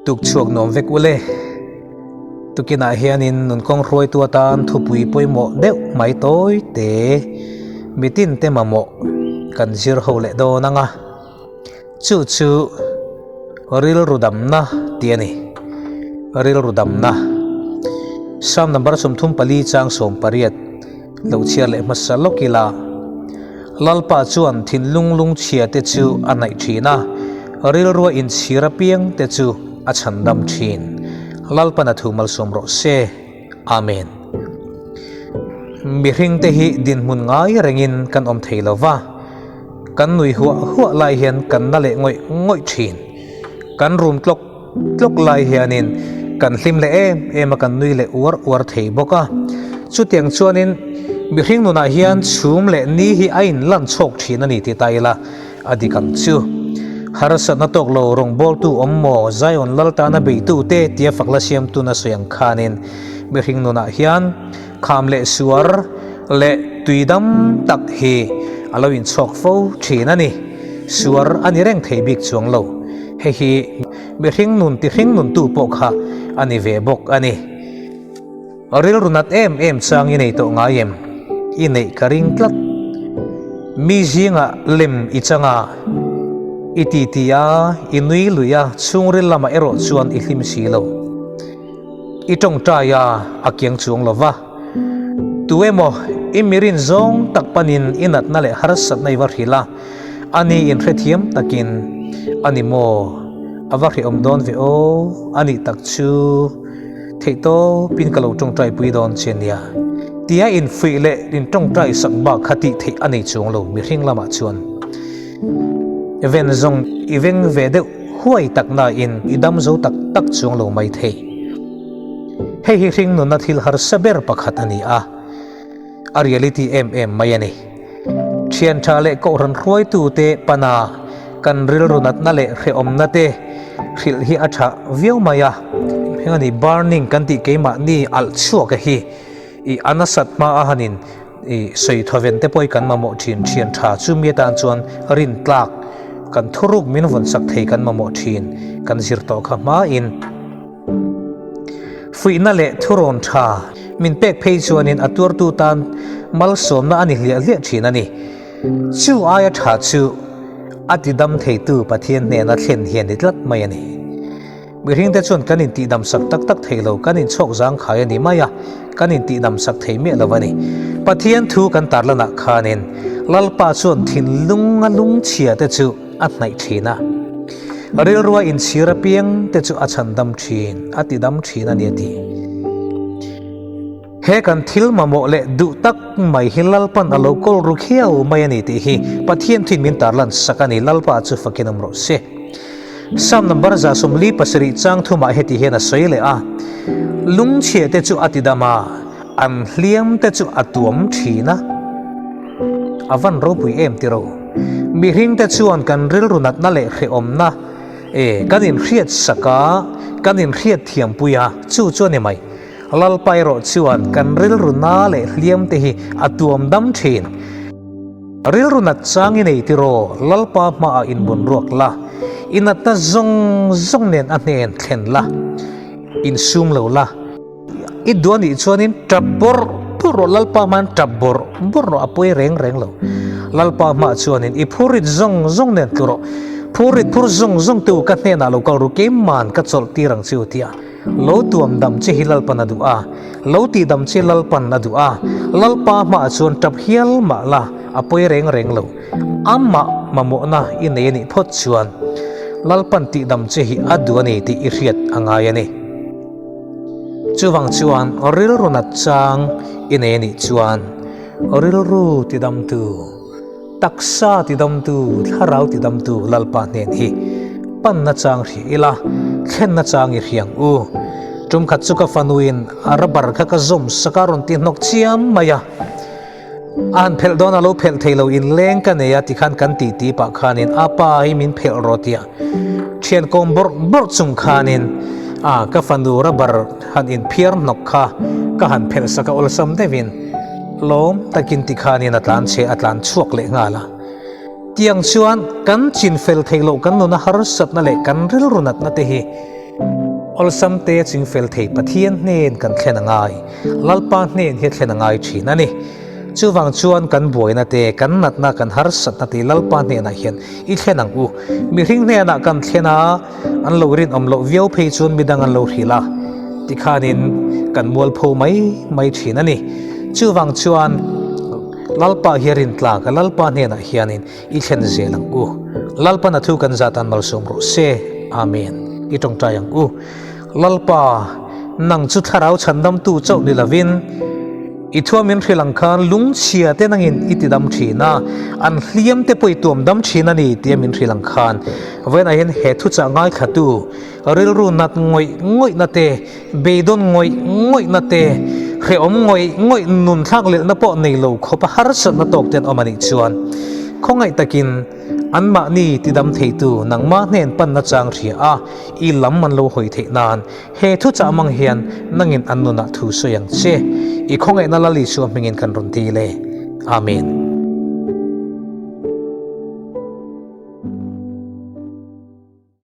Tuk chhuak nuam vek ule. Tukinah hianin nunkawng hruaitu atan thupui pawimawh deuh mai tawi te mitin te mamawh kan zir ho leh dawn ang a. Chu chu rilru damna tih a ni. Rilru damna. Psalm number 34 chang 18 lo chhiar leh hmasa lawk ila. Lalpa chuan thinlung lungchhia te chu a naih thin a, rilrua inchhir apiang te chu a chhandam thin. Lalpan a thu malsawm rawh se. Amen. Mihring te hi dinhmun ngai rengin kan awm thei lo va, kan nui huah huah lai hian kan na leh ngawih ngawih thin. Kan rum tlawk tlawk lai hianin kan hlim leh em em a, kan nui leh uar uar thei bawk a. Chutiang chuanin mihring nunah hian chhum leh ni hi a inlan chhawk thin a ni tih ta ila a dik ang chu. Harsatna tawk lo rawngbawltu awm maw Zion lal tana beitu te tia fakla siamtu na sawi ang khanin mihring nunah hian kham leh suar leh tuidam tak hi a lo inchhawk fo thin a ni. Suar a ni reng thei bik chuang lo. Hei hi mihring nun tihring nuntu pawh kha a ni ve bawk a ni. Rilru nat em em chang i nei tawh ngai em? I neih ka ring tlat. Mi zingah lem i chang a, i titi a, i nui lui a, chhungril lamah erawh chuan i hlim si lo. I tawngtai a, a kiang chuang lo va. Tu emaw i mirin zawng tak panin i natna leh harsatna i va hrilh a, a ni inhrethiam takin a ni maw? A va hrehawm dawn ve aw, a nih tak chu theihtawpin ka lo tawngtai pui dawn che nia. Tia infuih leh intawngtai sak bak kha tih theih a nei chuang lo mihring lamah chuan. Ven zawng i veng ve deuh huai tak nain i dam zo tak tak chuang lo mai thei. Hei hi hringnunna thil harsa ber pakhat a ni a, a reality em em mai a ni. Thian tha leh kohhran hruaitute pana kan rilru natna leh hrehawmna te hrilh hi a tha viau mai a. Heng a ni burning kan tih keimahni alh chhuak a hi i a nasat hma a hanin i sawi thawven te pawh hi kan mamawh thin. Thian tha chu mi atan chuan rin tlak kan thuruk min vawn sak thei kan mamawh thin kan zir tawh kha hmain. Fuihna leh thurawn tha min pek phei chuanin a tuartu tan malsawmna a ni hliah hliah thin a ni. Chu aia tha chu a tidam theitu Pathian hnena thlen hi a ni tlat mai a ni. Mihringte chuan kan intihdam sak tak tak thei lo, kan inchhawk zangkhai a ni mai a, kan intihdam sak thei miah lo a ni. Pathian thu kan tarlanah khanin Lalpa chuan thinlunga lungchhia te chu a hnaih thin a. Rilrua inchhir apiang te chu a chhandam thin, a tidam thin a ni a ti. He kan thil mamawh leh duh tak mai hi Lalpan a lo kawl ru khiau mai a ni tih hi Pathian thuin min tarlan sak a ni, Lalpa chu fakin awm rawh se. Psalm number 147 chang thumah heti hian a sawi leh a, Lungchhia te chu a tidam a, an hliam te chu a tuam thin a. A van ropui em tiro. Mihring te chuan kan rilru natna leh hrehawmna e kan inhriat sak a, kan inhriat thiampui a, chu chu a ni mai. Lalpa erawh chuan kan rilru na leh hliam te hi a tuam dam thin. Rilru nat chang i nei tiraw, Lalpa hmaah inbun ruak la, i natna zawng zawng nen a hnen thlen la, insum lo la. I duh anih chuanin tap bawrh bawrh rawh, Lalpa hmain tap bawrh bawrh rawh, a pawi reng reng lo. Lalpa hmaah chuanin i phurit zawng zawng nen tlu rawh, phurit phur zawng zawng te u ka hnenah lo kal ru, keiman ka chawlh tir ang che u tia lo tuam dam che hi Lalpan a duh a, lo tih dam che Lalpan a duh a, Lalpa hmaah chuan tap hial mah la, a pawi reng reng lo. Amah mamawhna i nei anih phawt chuan Lalpan tih dam che hi a duh a ni tih i hriat a ngai a ni. Chuvang chuan rilru nat chang i nei anih chuan rilru tidamtu, taksa tidamtu, thlarau tidamtu Lalpa hnen hi panna chang hria ila, thlenna chang i hriang u. Tum khat chu ka fanuin a rubber kha ka zawm sak a rawn ti hnawk chiam mai a. A han phelh dawn a lo phelh thei lo inleng ka nei a tikhan kan tih tih pah khanin a pa hi min phelh rawh tia thian kawm bawrh bawrh chung khanin a ka fanu rubber han inphiar hnawk kha ka han phelh sak a awlsam deuhin lawm takin tikhanin a tlan chhe a tlan chhuak leh nghal a. Tiang chuan kan chin fel thei loh kan nuna harsatna leh kan rilru natna te hi. Awlsam te chingfel thei Pathian hnen kan thlen a ngai, Lalpa hnen hi a thlen a ngai thin a ni. Chuvang chuan kan buaina te, kan natna, kan harsatna te Lalpa hnenah hian i thlen ang u. Mihring hnenah kan thlen a, an lo rinawm loh viau phei chuan midang an lo hrilh a, tikhanin kan mualpho mai mai thin a ni. Chuvang chuan Lalpa hi a rintlak a, Lalpa hnenah hianin i thlen zel ang u. Lalpan a thu kan zat an malsawm rawh se. Amen. I tawngtai ang u. Lalpa, nang chu thlarau chhandamtu chauh ni lovin, i thua min hrilh ang khan lungchhia te nangin i tidam thin a, an hliam te pawh i tuam dam thin a ni tia min hrilh ang khan vawiinah hian he thuchah ngaithlatu rilru nat ngawih ngawihna te, beidawn ngawih ngawihna te, hrehawm ngawih ngawih nun thlak lelhna pawh nei lo khawpa harsatna tawk te an awm a nih chuan khawngaih takin anmahni tidam theitu nangmah hnen panna chang hria a, i lam an lo hawi theih nan he thuchah mang hian nangin an nunah thu sawi ang che. I khawngaihna Lal Isua hmingin kan rawn dil e. Amen.